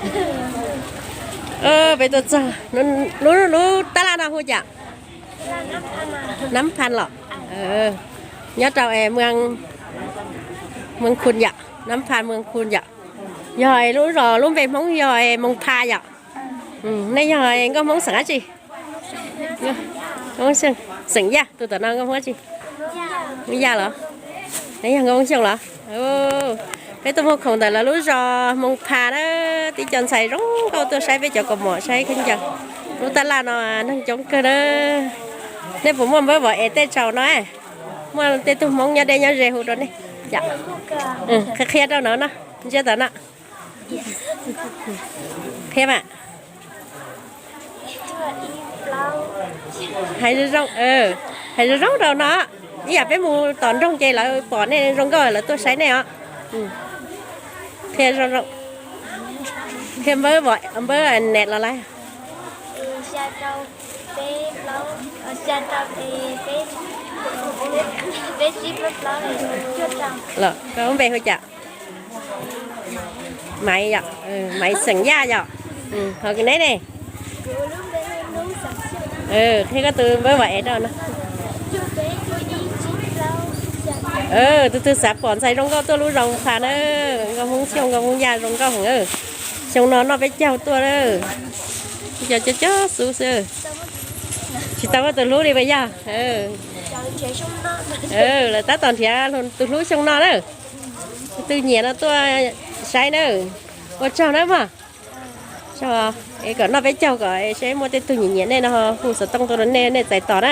Peb tuaj txog, lub, lub tab laj no hu cas? Nab Phan los? Nyob rau es Mws Khun yom, Nab Phan Mws Khun yom. Yog lub zos lub npe Hmoob yog Moos Pha yom. Nej yog nkauj Hmoob xeem dab tsi? Xeem Yaj. Tus tom no nkauj Hmoob dab tsi? Nkauj Yaj los? Neb yog nkauj Hmoob Xyooj los? Peb tuaj muag khoom ntawm lawv lub zos Moos Pha na, tib co ntxhais zoo nkauj tuaj saib peb cov kaus mom saib khaub ncaws. Lub tab laj no neeg coob kawg na. Nej puas muaj npawb vos es tej tsaus no? Muaj tej tug Hmoob nyob deb nyob ze hu rau nej. Qhia, qhia rau no no, ntsia tom no. Qhia mas. Hais zoo zoo, hais zoo zoo rau no. Ib yam peb mus tom nroog ces lawv pom nej zoo nkauj lawv tuaj saib nej os. Qhia zoo zoo. Qhia npawb, npawb net los lawm. Los koj lub npe hu cas? Maiv yom, Maiv xeem Yaj yom. Ho neb ne? Qhia koj tus npawb vos es rau no. Tus twg xav pom ntxhais zoo nkauj tuaj lub zos Pha na, nkauj Hmoob Xyooj nkauj Hmoob Yaj zoo nkauj heev. Xyoo no noj peb caug tuaj lawm. Cov cov cov xub xwb. Tsis tau muaj tus hlub li puas yog? Lawv tab tom nrhiav tus hlub xyoo no na. Tus twg nyiam no tuaj saib na. Ua tsaug na mog. Es kom noj peb caug kom seb muaj tej tug nyiam nyiam nej no hu xov tooj tuaj rau nej, nej txais tos na.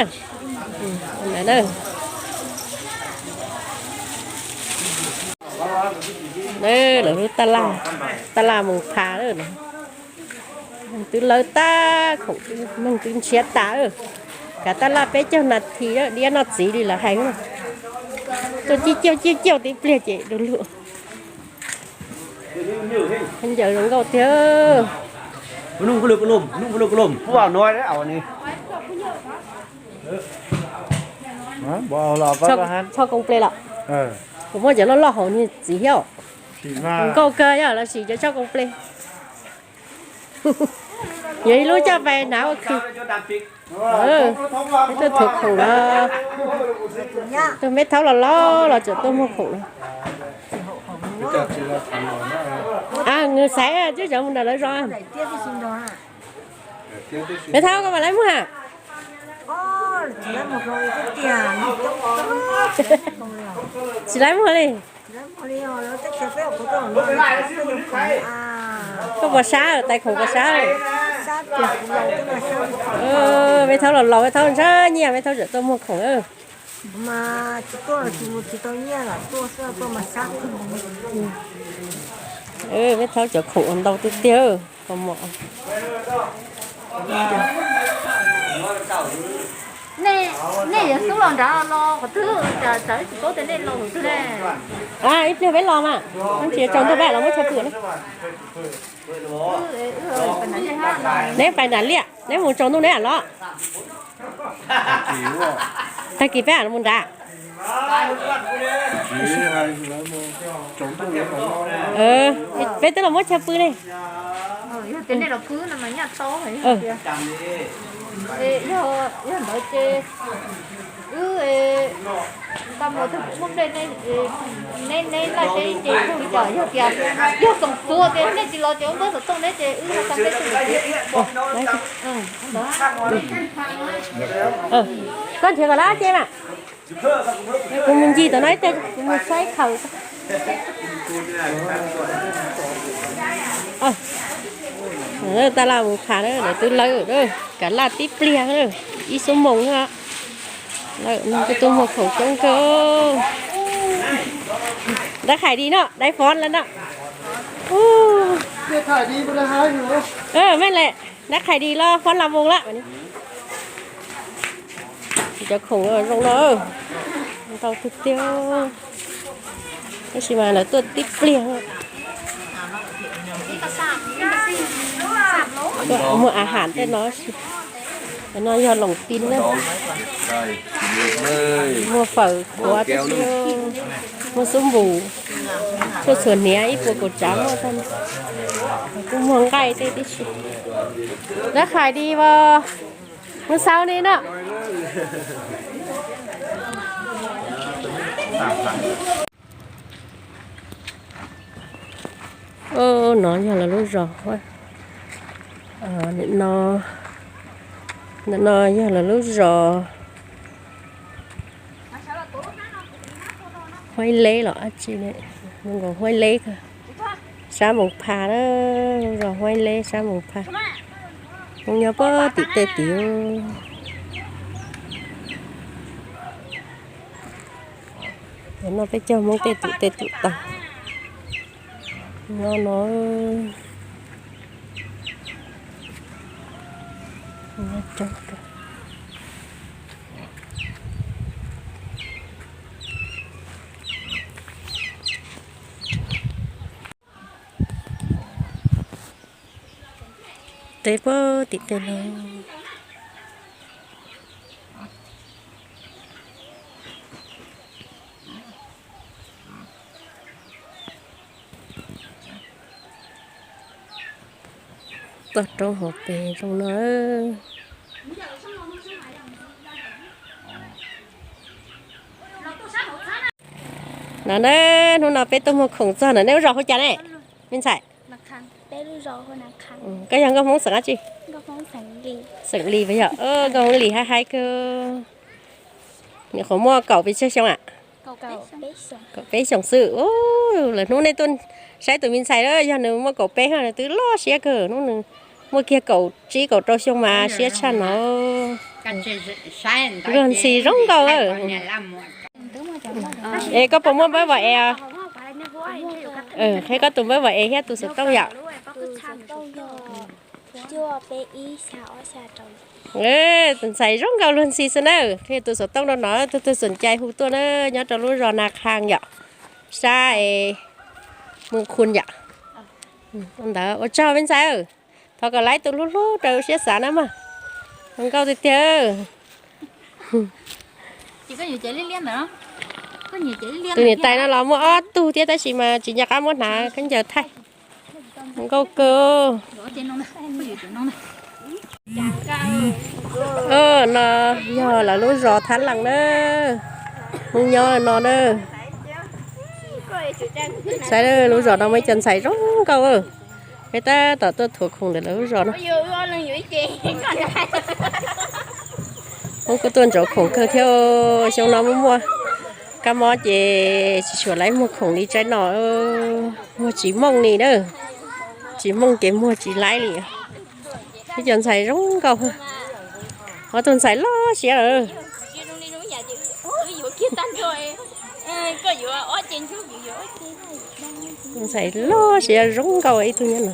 Lawv lub tab laj, tab laj Moos Pha lawm. Twb lawv tag khoom, neeg twb nrhiav tas. Kav tab laj peb caug nas this diab noj txiv li lawv hais. Tuaj ciaj ciaj ciaj ciaj tib pliag ces du lug. Khaub ncaws zoo nkauj tiag. Tshoj koom ple los? Kuv muaj cov loj loj hauv niag txiv thiab. Nkauj kawg yog los sim cov tshoj koom ple. Yuav ib lub coj pais hnav ua kwv. Peb tuaj thuav khoom los, tus me thaub los los los tseem tuaj muag khoom no. Nws xaiv twb cov mus nram lawv zos. Me thaub koj mam li muag. Tsis li muag li. Koj puas sab, tais khoom puas sab? Me thaub los laus, me thaub ntshaw nyiaj, me thaub tseem tuaj muag khoom. Me thaub cov khoom ntau tiag tiag. Nej yuav xub los nrad los qhov twg, tsam ib tsis paub tias nej los qhov twg ne. Ib pliag peb los mas, tsis tsaus ntuj peb los muab chaw pw na. Neb pais nram liaj, neb mus tsaus ntuj neb los. Tag kis peb mus nrad. Peb twb los muab chaw pw ne. Yog ntawd ces wb npaj mus tug muaj nplej, neb laij peb ces hu li cas? Yog tias yog xoom txuas tias nej tsis los ces ua npawb xov tooj neb ces wb ho xa nplej tuaj. Koj nrhiav kom lab ces mas. Kuv mus ncig tom no ib teg, kuv mus saib khaws. Taj laj Moos Pha na, lawv twb lawb, kav laj tib pliag, ib xuab moos na. Lawm no kuj tuaj muag khoom coob kawg. Dab Khais Dis no, dab Fob lawm no. Meej lawm, dab Khais Dis los Fob Las Voos lawm. Cov khoom zoo no, ntau tiag tiag, tab sis mas lawv tuaj tib pliag. Muag a has tej no, no yog loos tin na. Muag fawm khuav tib si, muag xub npum, tshuaj txhuam hniav ib puas kaum tsav muaj tag. Kuj muag nqaij tej tib si. Dab qhais di as, mus xaus ni no. No yog lawv lub zos, ntawm no yog lawv lub zos Huaib Leb los dab tsi, nkaus Huaib Leb, sab Moos Phas, lub zos Huaib Leb sab Moos Phas. Hmoob nyob puag tim tej tid. No peb cog Hmoob tej tus tej tus tau. No no. Teb puag tim tej no. Toj roob hauv pes zoo no. No na, hnub no peb tuaj muag khoom txog ntawm nej lub zos hu cas ne, me ntxhais? Koj yog nkauj Hmoob xeem dab tsi? Xeem Lis puas yog? Nkauj Hmoob Lis haib haib kawg. Nyuam qhuav muaj kaum pes tsawg xyoo a? Kaum peb xyoos xwb. Lawm hnub nej tuaj saib tus me ntxhais, yog nws muaj kaum peb, nws twb loj siab kawg. Hnub nws muaj kiag kaum tsib kaum rau xyoo mas siab tshaj no. Luag ntxhi zoo nkauj. Es koj puas muaj npawb vos es? Qhia koj tus npawb vos es thiab tus xov tooj yom. Tus ntxhais zoo nkauj luag ntxhi xwb na. Qhia tus xov tooj rau no, tus twg xom cai hu tuaj na, nyob rau lub zos Na Khang yom, sab Mws Khun yom. Ntawd ua tsaug me ntxhais, thov kom laib tus hlub hlub raws siab xav na mog. Zoo nkauj tiag tiag. Tus niam tais no los muaj ob tug thiab tab sis mas tsis nco qab muab hnav khaub ncaws thaij. Nkauj kawg. No yog lawv lub zos Thab Lees na. Hmoob nyob no na. Saib lub zos no muaj ib co ntxhais zoo nkauj. Peb tab tom tuaj thuav khoom ntawm lawv lub zos no. Hmoob kuj tuaj ntsoov khoom kawg thiab. Xyoo no muaj muaj kab mob ces tsis tshua laib muag khoom li tsaib no. Muag tsis mooj li na. Tsis mooj ces muag tsis laib li. Ib co ntxhais zoo nkauj. Ob tug ntxhais loj siab lawm. Ntxhais loj siab zoo nkauj ib tug nyob no.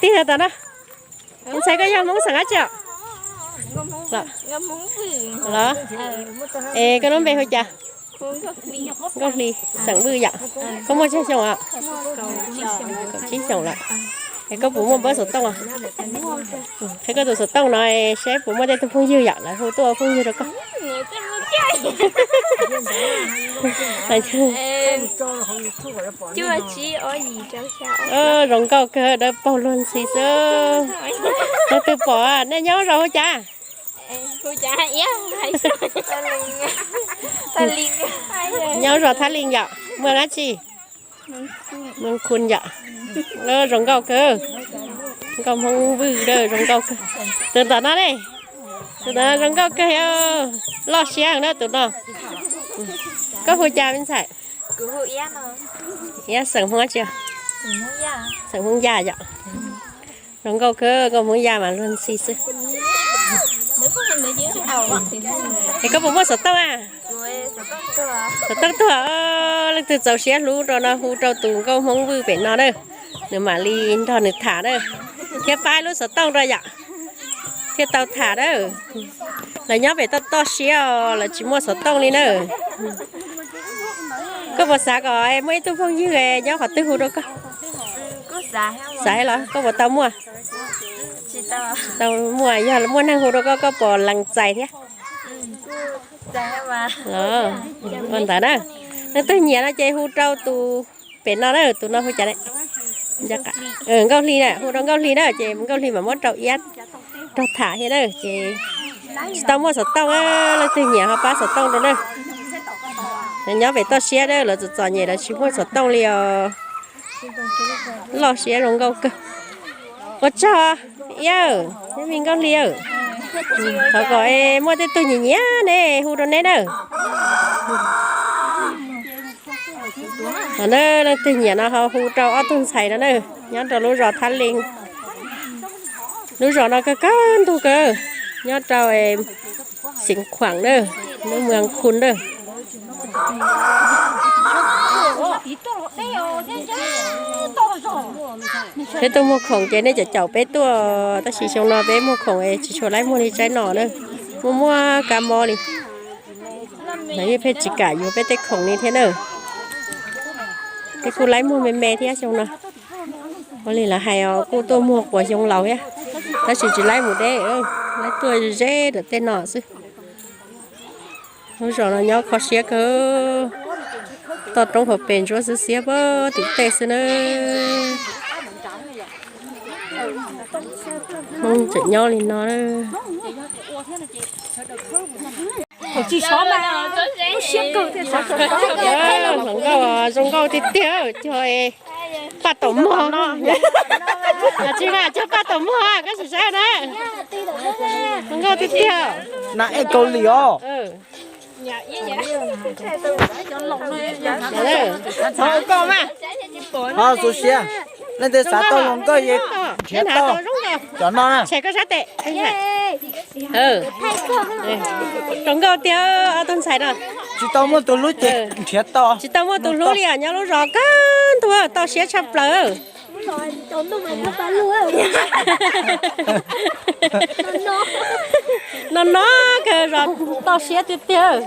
Tig rau tom no. Ntxhais koj yog Hmoob xeem dab tsi os? Los, es koj lub npe hu cas? Nkauj Hli, xeem Vwj yom. Koj muaj tsawg xyoo os? Kaum tsib xyoos lawm. Es koj puas muaj npawb xov tooj os? Qhia koj tus xov tooj no saib puas muaj tej tug phooj ywg yom, lawv hu tuaj ua phooj ywg rau koj. Zoo nkauj kawg, dawb paug luag ntxhi xwb. Leej twg pom, nej nyob zos hu cas? Nyob zos Thab Lees yom, muaj dab tsi? Moos Khun yom. Zoo nkauj kawg. Nkauj Hmoob Vwj, zoo nkauj kawg. Tus tom no ne, tus tom no zoo nkauj kawg, loj siab na tus no. Koj hu cas me ntxhais? Iab, xeem Hmoob tsi? Xeem Hmoob Yaj yom. Zoo nkauj kawg, nkauj Hmoob Yaj mas luag ntxhi xwb. Es koj puas muaj xov tooj a? Xov tooj tuag. Leej twg txaus siab hlub rau no hu rau tus nkauj Hmoob Vwj pem no na, nws mam li nrog nws tham na, thiab pab lub xov tooj rau yom, thiaj tau tham na. Lawv nyob pem toj toj siab os, lawv tsis muaj xov tooj li na. Koj puas xav kom muaj ib tug phooj ywg nyob qhov twg hu rau koj? Xav los koj puas tau muaj? Tsis tau muaj, yog muaj neeg hu rau koj, koj puas lees txais thiab? Los, ua ntawd na. Leej twg nyiam no ces hu rau tus Pem no na, tus no hu cas ne? Nkauj Hli na, hu rau Nkauj Hli na, ces Nkauj Hli mam muab rau iab rau tham thiab na. Ces tsis tau muaj xov tooj, leej twg nyiam ho pab xov tooj rau na. Nyob pem toj siab na, lawv txom txom nyem lawv tsis muaj xov tooj li os. Loj siab zoo nkauj kawg. Ua tsaug iab, neb me Nkauj Hli, thov kom muaj tej tug nyiam nyiam ne hu rau neb na. Os, leej twg nyiam no ho hu rau ob tug ntxhais no na, nyob rau lub zos Thab Leej. Lub zos no kawg kawg ntug kawg, nyob rau Xeev Khuam na, lub Muas Khu na. Peb tuaj muag khoom ces nej caum caum peb tuaj, tab sis xyoo no peb muag khoom tsis tshua laib muag li tsaib no na, muaj muaj kab mob li. Lawv yeej pheej tsis kam yuav peb tej khoom li thiab na. Peb kuj laib muag me me thiab xyoo no. Ua li lawv hais os, kuj tuaj muag quas xyoo laus thiab, tab sis tsis laib mus deb, laib tuaj ze ze ntawm tej no xwb. Lub zos no nyob kho siab kawg, toj roob hauv pes ntsuab xiab xiab puag tim tej xwb na. Hmoob tseem nyob li no na. Hluas nkauj zoo nkauj tiag tiag, cog paj taum muag. Tsis mas cog paj taum muag, koj sim saib na. Zoo nkauj tiag tiag. Na ej Kaus Lim os. Ho koj mas. Ho xu siab, leej twg xav tau hluas nkauj ces nrhiav tau. Cov no na. Zoo nkauj tiag ob tug ntxhais no. Tsis tau muaj tus hlub ces nrhiav tau. Tsis tau muaj tus hlub li os, nyob lub zos kawg ntuag toj siab tshaj plaws. No no kawg zos toj siab tiag tiag.